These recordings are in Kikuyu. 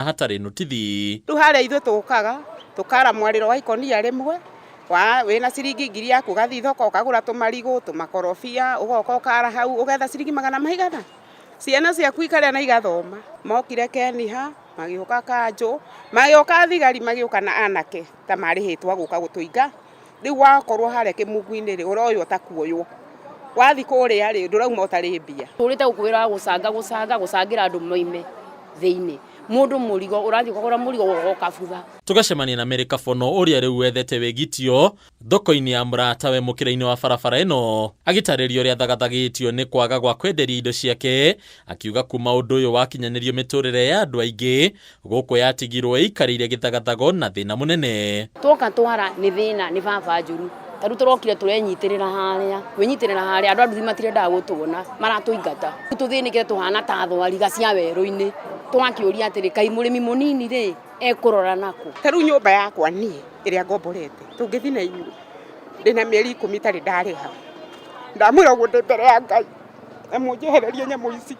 Hatarĩ nũtithi. Rĩu harĩa ithuĩ tũkaga tũkara mwarĩro wa ikonia rĩmwe wa wĩna ciringi 1000 yaku, ũgathiĩ thoko ũkagũra tũmarigũ, tũmakorobia, ũgoka ũkara hau ũgetha ciringi magana maigana, ciana ciaku ikarĩa na igathoma. Mokire Keniha, magĩũka kanjũ, magĩũka thigari, magĩũka na anake ta marĩhĩtwo a gũka gũtũinga. Rĩu wakorwo harĩa kĩmungu-inĩ rĩ, ũroywo ta kuoywo, wathiĩ kũrĩa rĩ, ndũrauma ũtarĩ mbia. Tũrĩte gũkũ wĩra wa gũcanga gũcanga gũcangĩra andũ moime thĩinĩ, mũndũ mũrigo ũrathiĩ ũkagũra mũrigo ũgoka ũkabutha. Tũgacemania na Mary Kabono ũrĩa rĩu wethete wĩgitio thoko-inĩ ya mũratawe mũkĩra-inĩ wa barabara ĩno, agĩtarĩria ũrĩa athagathagĩtio nĩ kwaga gwa kwenderia indo ciake, akiuga kuma ũndũ ũyũ wakinyanĩrio mĩtũrĩre ya andũ aingĩ gũkũ yatigirwo ĩikarĩire gĩthagathago na thĩna mũnene. Twoka twara nĩ thĩna, nĩ baba njũru. Ta rĩu tũrokire tũrenyitĩrĩra harĩa, kwĩnyitĩrĩra harĩa, andũ a nduthi matirendaga gũtuona, maratũingata. Rĩu tũthĩnĩkĩte tũhana ta thwariga cia werũ-inĩ, tũgakĩũria atĩrĩ, kaĩ mũrĩmi mũnini rĩ, ekũrora nakũ? Ta rĩu nyũmba yakwa niĩ ĩrĩa ngomborete, tũngĩthiĩ na inyuĩ, ndĩna mĩeri 10 itarĩ ndarĩha. Ndamwĩra ũguo ndĩ mbere ya Ngai, na mũnjehererie nyamũ ici.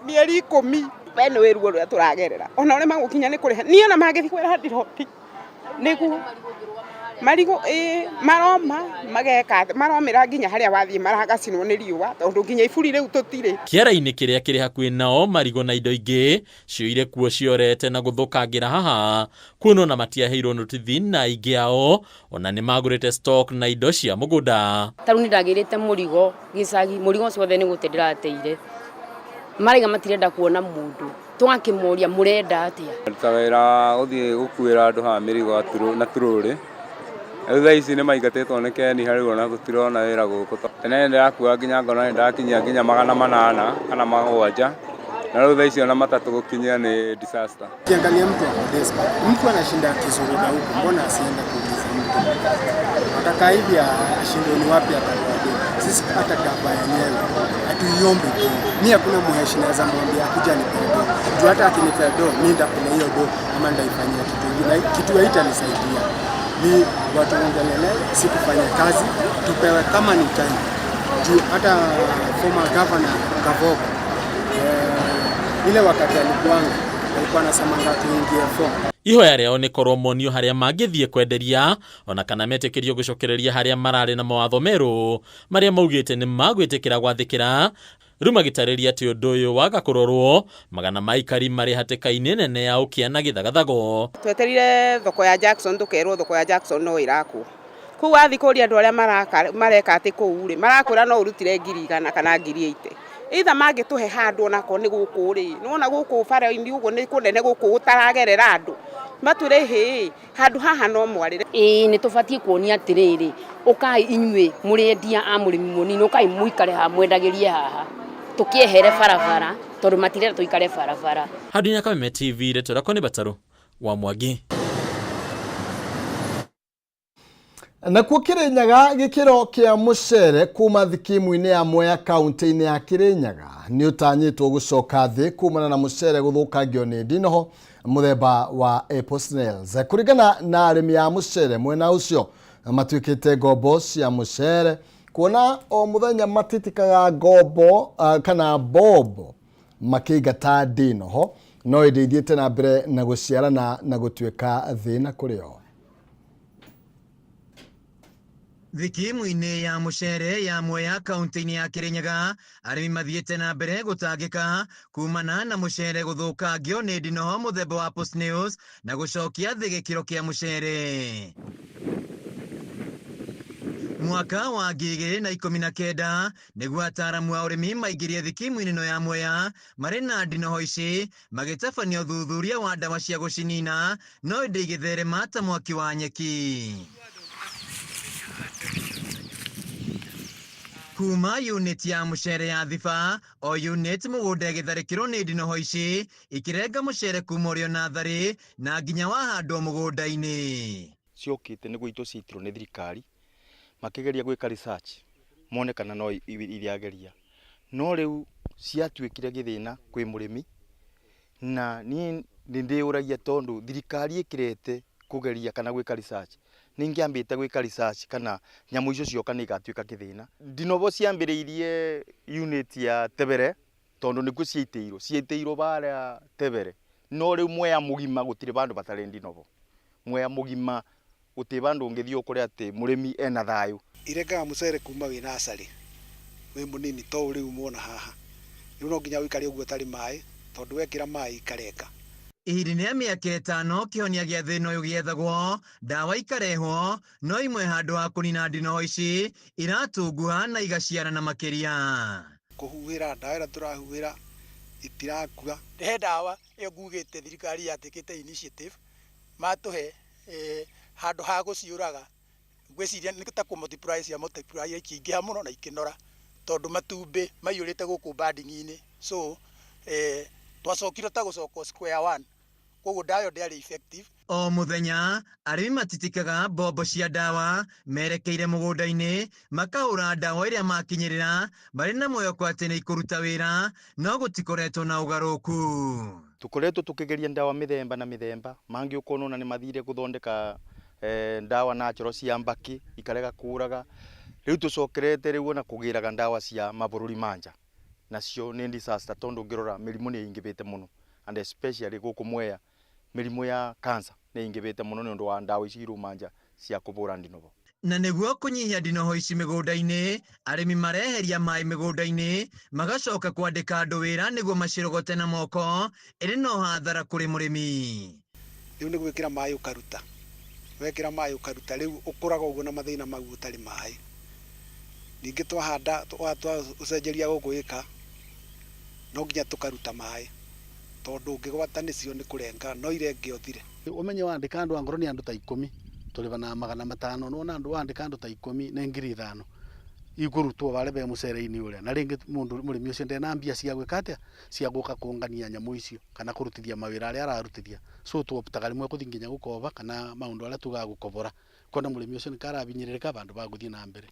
Mĩeri 10, we nĩ wĩ ruo rũrĩa tũragerera, ona ũrĩa magũkinya nĩ kũrĩha, niĩ ona mangĩthiĩ kwĩra ndiroti, nĩguo marigũ ĩĩ maroma mageka atĩ, maromĩra nginya harĩa wathiĩ maragacinwo nĩ riũa, tondũ nginya iburi rĩu tũtirĩ. Kĩara-inĩ kĩrĩa kĩrĩ hakuhĩ nao, marigũ na indo ingĩ ciyũire kuo ciorete na gũthũkangĩra haha, kuona ona matiaheirwo notithi na aingĩ ao ona nĩ magũrĩte stock na indo cia mũgũnda. Ta rĩu nĩ ndagĩrĩte mũrigo gĩcagi, mũrigo ũcio wothe nĩ gũte ndĩrateire, maraiga matirenda kuona mũndũ, tũgakĩmoria mũrenda atĩa. Ruta wĩra wa gũthiĩ gũkuĩra andũ haha mĩrigo na turũrĩ. Rĩu thaa ici nĩ maingatĩtwo nĩ Keniha rĩu ona tũtirona wĩra gũkũ. Tene nĩ ndĩrakuaga nginya ngona nĩ ndakinyia nginya 800 kana 7, na rĩu thaa ici ona 3 gũkinyia nĩ disaster. Ukiangalia mtu ako desperate, mtu anashinda akizurura huku, mbona asiende kuuliza mtu? Atakaa hivi ashindwe ni wapi atatoa do. Sisi hata gava yenyewe hatuiombi do. Mi hakuna mheshi naweza mwambia akuja nipe do. Juu hata akinipea do, mi nitakula hiyo do ama nitaifanyia kitu ingine. Kitu haitanisaidia. Ni watu ongelele, si kufanya kazi, tupewe kama ni time. Juu hata former governor Kabogo, ile wakati alikuanga alikuwa anasemanga tuingie form. Ihoya rĩao nĩ korwo monio harĩa mangĩthiĩ kwenderia ona kana metĩkĩrio gũcokereria harĩa mararĩ na mawatho merũ marĩa maugĩte nĩ magwĩtĩkĩra gwathĩkĩra. Rĩu magĩtarĩria atĩ ũndũ ũyũ waga kũrorwo, magana ma aikari marĩ hatĩka-inĩ nene ya ũkĩa na gĩthagathago. Tweterire thoko ya Jackson, tũkerwo thoko ya Jackson no ĩrakwo. Kũu wathiĩ kũria andũ arĩa mareka atĩ kũu rĩ, marakwĩra no ũrutire 100,000 kana 80,000. Either mangĩtũhe handũ onakorwo nĩ gũkũ rĩ, nĩwona gũkũ bara-inĩ ũguo nĩ kũnene gũkũ gũtaragerera andũ, matwĩre hĩ, handũ haha no mwarĩre. Ĩĩ nĩ tũbatiĩ kuonia atĩrĩrĩ, ũkai inyuĩ mũrĩ endia a mũrĩmi mũnini, ũkai mũikare haha mwendagĩrie haha, tũkĩehere barabara tondũ matirenda tũikare barabara. Handũ-inĩ ya Kameme TV, rĩtwa rĩakwa nĩ Batarũ wa Mwangi. Nakuo Kirinyaga gĩkĩro kĩa mũcere kuma thikimu-inĩ ya Mwea kaunti-inĩ ya Kirinyaga nĩ ũtanyĩtwo gũcoka thĩ kumana na mũcere gũthũkangio nĩ ndinoho mũthemba wa apple snails. Kũringana na arĩmi a mũcere mwena ũcio matuĩkĩte ngombo cia mũcere kuona o mũthenya matitikaga ngombo kana mbombo makĩingata ndinoho no ĩndĩ ithiĩte na mbere na gũciarana na gũtuĩka thĩna kũrĩ o. Thikimu-inĩ ya mũcere ya Mwea kaunti-inĩ ya Kirinyaga, arĩmi mathiĩte na mbere gũtangĩka kumana na mũcere gũthũkangio nĩ ndinoho mũthemba wa apple snails na gũcokia thĩ gĩkĩro kĩa mũcere. Mwaka wa 2019 nĩguo ataaramu a ũrĩmi maingĩrie thikimu-inĩ ĩno ya Mwea marĩ na ndinoho ici magĩtabania ũthuthuria wa ndawa cia gũcinina no ĩndĩ igĩtherema ta mwaki wa nyeki. Kuma unit ya mũcere ya Thiba, o unit mũgũnda ĩgĩtharĩkĩrwo nĩ ndinoho ici ikĩrenga mũcere kuma ũrĩ o natharĩ na nginya wahandwo mũgũnda-inĩ. Ciokĩte nĩguo itũ ciitirwo nĩ thirikari makĩgeria gwĩka research mone kana no iriageria, no rĩu ciatuĩkire gĩthĩna kwĩ mũrĩmi, na niĩ nĩ ndĩyũragia tondũ thirikari ĩkĩrete kũgeria kana gwĩka research, nĩ ingĩambĩte gwĩka research kana nyamũ icio cioka nĩ igatuĩka kĩthĩna. Ndinobo ciambĩrĩirie unit ya Tebere Tondu nikuo ciaitĩirwo ciaitĩirwo baria Tebere no riu Mwea mugima gutiri bandu batari ndinobo. Mwea mugima gutiri bandu ungithii ukore ati murimi ena thayu. Irengaga mucere kuma wi nursery wi munini to riu muona haha riu no nginya uikare uguo utari mai tondu wekira mai ikarenga. Ihinda-inĩ rĩa mĩaka 5 kĩhonia gĩa thĩna ũyũ gĩethagwo ndawa ikarehwo no imwe handũ ha kũnina ndinoho ici iratunguha na igaciarana makĩria. Kũhuhĩra ndawa ĩrĩa tũrahuhĩra itirakua. He ndawa ĩyo ngugĩte thirikari yatĩkĩte initiative matũhe handũ ha gũciũraga ngwĩciria nĩ ta kũ multiply cia multiply ikĩingĩha mũno na ikĩnora tondũ matumbĩ maiyũrĩte gũkũ banding-inĩ so twacokire ta gũcoka square one koguo ndawa ĩyo ndĩarĩ effective. O mũthenya arĩmi matitikaga mbombo cia ndawa merekeire mũgũnda-inĩ makahũra ndawa ĩrĩa makinyĩrĩra marĩ na mwĩhoko atĩ nĩ ikũruta wĩra no gũtikoretwo na ũgarũrũku. Tukoretwo tukigeria ndawa mĩthemba na mĩthemba mangĩ ũkona ona nĩ mathire gũthondeka ndawa natural cia mbaki ikarega kũraga. Rĩu tũcokerete rĩu ona kũgĩraga ndawa cia mabũrũri manja nacio nĩ disaster tondu ũngĩrora mĩrimũ nĩ ĩingĩhĩte mũno and especially gũkũ Mwea mĩrimũ ya cancer nĩ ĩingĩhĩte mũno nĩ ũndũ wa ndawa ici iruma nja cia kũbũra ndinobo. Na nĩguo kũnyihia ndinoho ici mĩgũnda-inĩ arĩmi mareheria maĩ mĩgũnda-inĩ magacoka kwandĩka andũ wĩra nĩguo macirogote na moko ĩrĩ no hathara kũrĩ mũrĩmi. Rĩu nĩ gwĩkĩra maĩ ũkaruta wekĩra maĩ ũkaruta rĩu ũkũraga ũguo na mathĩna mau ũtarĩ maĩ. Ningĩ twahanda twacenjeria gũkũ ĩka no nginya tũkaruta maĩ tondu ũngĩgwata nĩcio nĩ kũrenga no irenge ũthire. Ũmenye wandĩka andũ angorwo nĩ andũ ta 10 tũrĩbanaga 500 nĩwona andũ wandĩka andũ ta 10 nĩ 5,000 ikũrutwo barĩa be mũcere-inĩ ũrĩa na rĩngĩ mũndũ mũrĩmi ũcio ndena mbia cia gwĩka atĩa cia gũka kũngania nyamũ icio kana kũrutithia mawĩra arĩa ararutithia so tuoptaga rĩmwe gũthiĩ nginya gũkoba kana maũndũ arĩa tugaga gũkobora kuona mũrĩmi ũcio nĩkarabinyĩrĩrĩka bandũ ba gũthiĩ na mbere.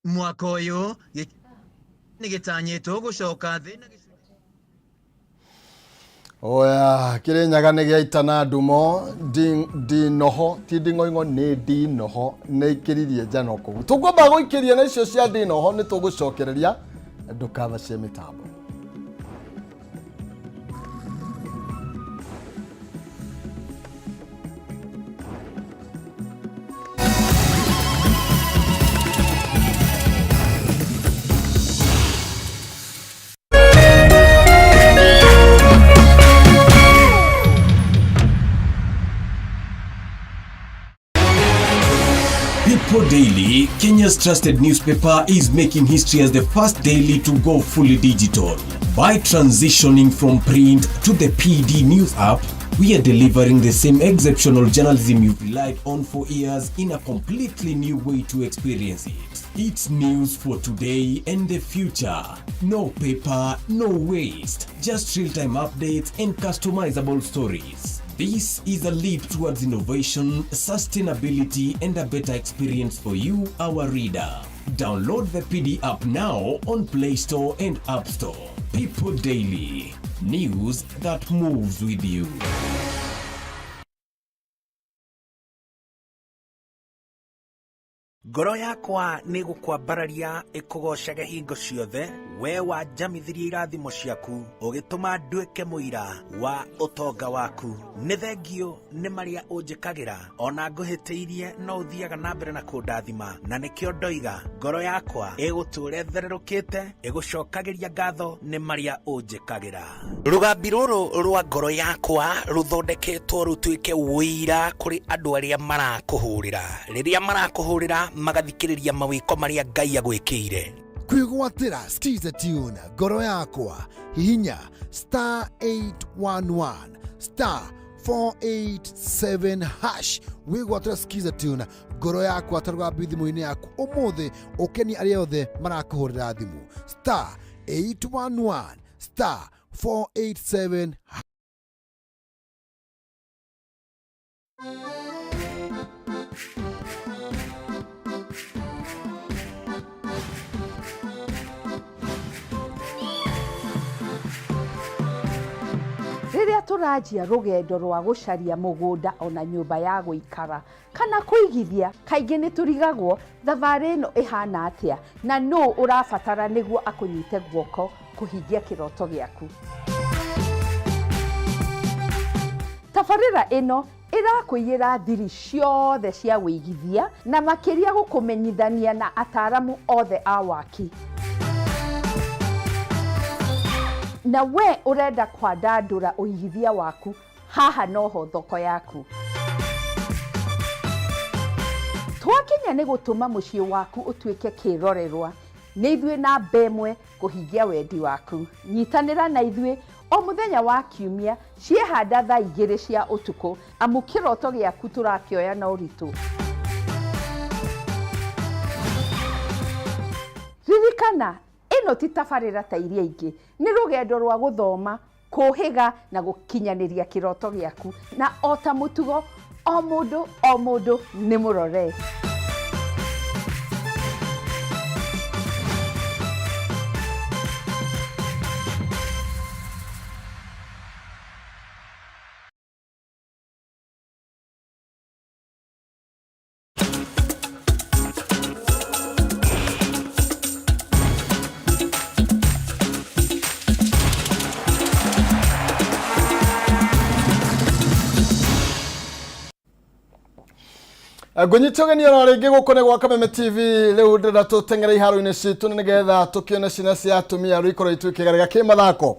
Mwaka ũyũ nĩ gĩtanyĩtwo gũcoka thĩ na Oya Kirinyaga nĩ gĩaitana ndumo ndinoho ti nding'oing'o nĩ ndinoho nĩ ikĩririe njano kũu tũkwamba gũikĩria na icio cia ndinoho nĩ tũgũcokereria ndũkabacie mĩtambo. People Daily, Kenya's trusted newspaper, is making history as the first daily to go fully digital. By transitioning from print to the PD News app, we are delivering the same exceptional journalism you've relied on for years in a completely new way to experience it. It's news for today and the future. No paper, no waste. Just real-time updates and customizable stories. This is a leap towards innovation, sustainability, and a better experience for you, our reader. Download the PD app now on Play Store and App Store. People Daily, news that moves with you. Ngoro yakwa nĩ gũkwambararia ĩkũgocage hingo ciothe we wanjamithirie irathimo ciaku ũgĩtũma nduĩke mũira wa ũtonga waku. Nĩ thengio nĩ marĩa ũnjĩkagĩra ona ngũhĩtĩirie no ũthiaga na mbere na kũndathima na nĩkĩo ndoiga ngoro yakwa ĩgũtũũra ĩthererũkĩte ĩgũcokagĩria ngatho nĩ marĩa ũnjĩkagĩra. Rũgambi rũrũ rwa ngoro yakwa rũthondeketwo rũtuĩke ũira kũrĩ andũ arĩa marakũhũrĩra rĩrĩa marakũhũrĩra magathikĩrĩria mawĩko marĩa Ngai agwĩkĩire. Kwĩgwatĩra Skiza Tune ngoro yakwa hihinya star 811 star 487 hash wĩgwatĩra Skiza Tune ngoro yakwa ta rũgambi thimũ-inĩ yaku ũmũthĩ ũkenie arĩa othe marakũhũrĩra thimũ star 811 star 487. Rĩrĩa tũranjia rũgendo rwa gũcaria mũgũnda ona nyũmba ya gũikara kana kũigithia, kaingĩ nĩ tũrigagwo thabarĩ ĩno ĩhana atĩa na nũ ũrabatara nĩguo akũnyite guoko kũhingia kĩroto gĩaku. Tabarĩra ĩno ĩrakũiyĩra thiri ciothe cia wĩigithia na makĩria gũkũmenyithania na ataramu othe a waki. Na we ũrenda kwandandũra ũigithia waku, haha noho thoko yaku. Twakinya nĩ gũtũma mũciĩ waku ũtuĩke kĩrorerwa, nĩ ithuĩ namba ĩmwe kũhingia wendi waku. Nyitanĩra na ithuĩ o mũthenya wa kiumia ciehanda thaa 2 cia ũtukũ, amu kĩroto gĩaku tũrakĩoya na ũritũ. Ririkana, ĩno ti tabarĩra ta iria ingĩ, nĩ rũgendo rwa gũthoma, kũhĩga na gũkinyanĩria kĩroto gĩaku, na o ta mũtugo, o mũndũ o mũndũ nĩ mũrore. Ngũnyita ũgeni oro rĩngĩ gũkũ nĩ gwa Kameme TV. Rĩu ndĩrenda tũteng'ere iharo-inĩ citũ nĩgetha tũkĩone ciana cia atumia rĩu ikorwo ituĩkĩgarĩga kĩmathako.